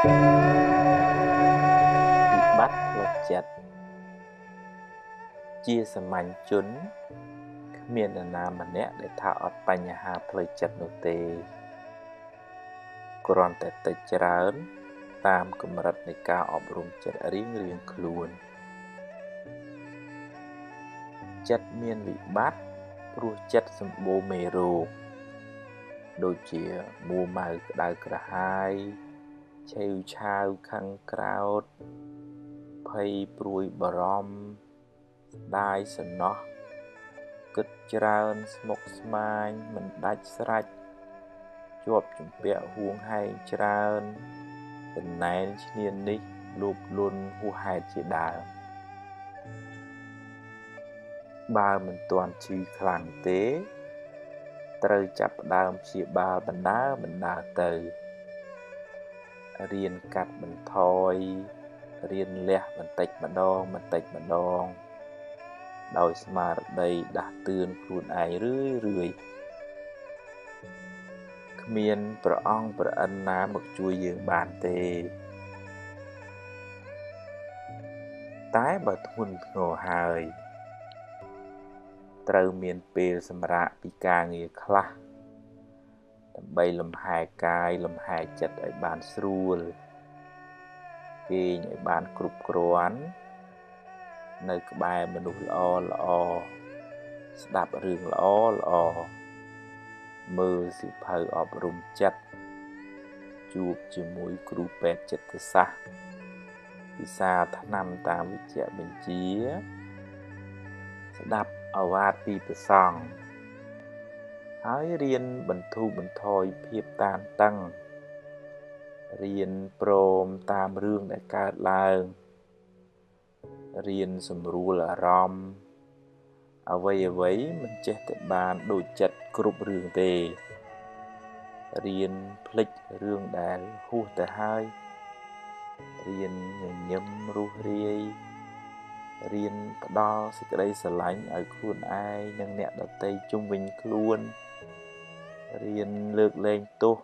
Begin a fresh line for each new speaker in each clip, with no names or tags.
វិបត្តិផ្លូវចិត្តជាសាមញ្ញជនគ្មាននរណាម្នាក់ដែលថាអត់បញ្ហាផ្លូវចិត្តនោះទេគ្រាន់តែតិចច្រើនតាមកម្រិតនៃការអប់រំចិត្តរៀងៗខ្លួនចិត្តមានវិបត្តិព្រោះចិត្តសម្បូរមេរោគដូចជាមួម៉ៅក្តៅក្រហាយឆេវឆាវខឹងក្រោធភ័យព្រួយបារម្ភស្ដាយសំណោះគិតច្រើនស្មុគស្មាញមិនដាច់ស្រេចជាប់ជំពាក់ហួងហែងច្រើនចំណែនឈ្នាននេះលោភលន់ហួសហេតុជាដើមបើមិនទាន់ឈឺខ្លាំងទេត្រូវចាប់ផ្ដើមព្យាបាលបណ្ដើរទៅរៀនកាត់បន្ថយរៀនលះបន្តិចម្ដងដោយស្មារតីដាស់តឿនខ្លួនឯងរឿយៗគ្មានព្រះអង្គព្រះឥន្ទណាមកជួយយើងបានទេតែបើធ្ងន់ធ្ងរហើយត្រូវមានពេលសម្រាកពីការងារខ្លះដើម្បីលំហែកាយលំហែចិត្តឲ្យបានស្រួលគេងឲ្យបានគ្រប់គ្រាន់នៅក្បែរមនុស្សល្អល្អស្ដាប់រឿងល្អល្អមើលសៀវភៅអប់រំចិត្តជួបជាមួយគ្រូពេទ្យចិត្តសាស្ត្រពិសាថ្នាំតាមវិជ្ជបញ្ជាស្ដាប់ឱវាទពីព្រះសង្ឃហើយរៀនបន្ធូរបន្ថយភាពតានតឹងរៀនព្រមតាមរឿងដែលកើតឡើងរៀនសម្រួលអារម្មណ៍អ្វីៗមិនចេះតែបានដូចចិត្តគ្រប់រឿងទេរៀនភ្លេចរឿងដែលហួសទៅហើយរៀនញញឹមរស់រាយរៀនផ្ដល់សេចក្តីស្រឡាញ់ឲ្យខ្លួនឯងនិងអ្នកដទៃជុំវិញខ្លួនរៀនលើកលែងទោស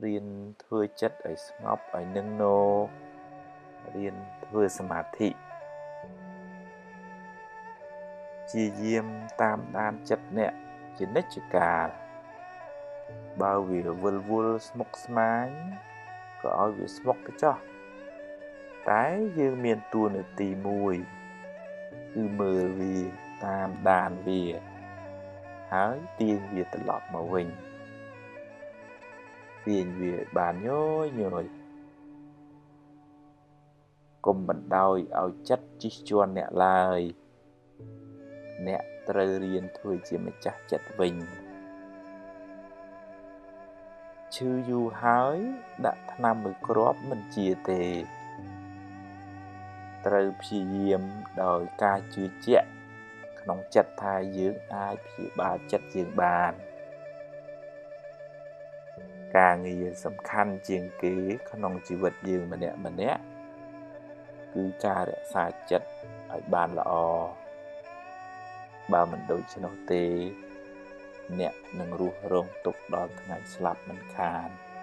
រៀនធ្វើចិត្តឲ្យស្ងប់ឲ្យនឹងណរៀនធ្វើសមាធិជាយាមតាមដានចិត្តអ្នកជានិច្ចកាលបើវាវិលវល់ស្មុគស្មាញក៏ឲ្យវាស្មុគទៅចោះតែយើងមានតួនាទីមួយគឺមើលវាតាមដានវាហើយទាញវាត្រឡប់មកវិញទាញវាឲ្យបានញយៗកុំបណ្ដោយឲ្យចិត្តជិះជាន់អ្នកឡើយអ្នកត្រូវរៀនធ្វើជាម្ចាស់ចិត្តវិញឈឺយូរហើយដាក់ថ្នាំមួយគ្រាប់មិនជាទេត្រូវព្យាយាមដោយការជឿជាក់ក្នុងចិត្តថាយើងអាចព្យាបាលចិត្តយើងបានការងារសំខាន់ជាងគេក្នុងជីវិតយើងម្នាក់ៗគឺការរក្សាចិត្តឲ្យបានល្អបើមិនដូច្នោះទេអ្នកនឹងរស់រងទុក្ខដល់ថ្ងៃស្លាប់មិនខាន។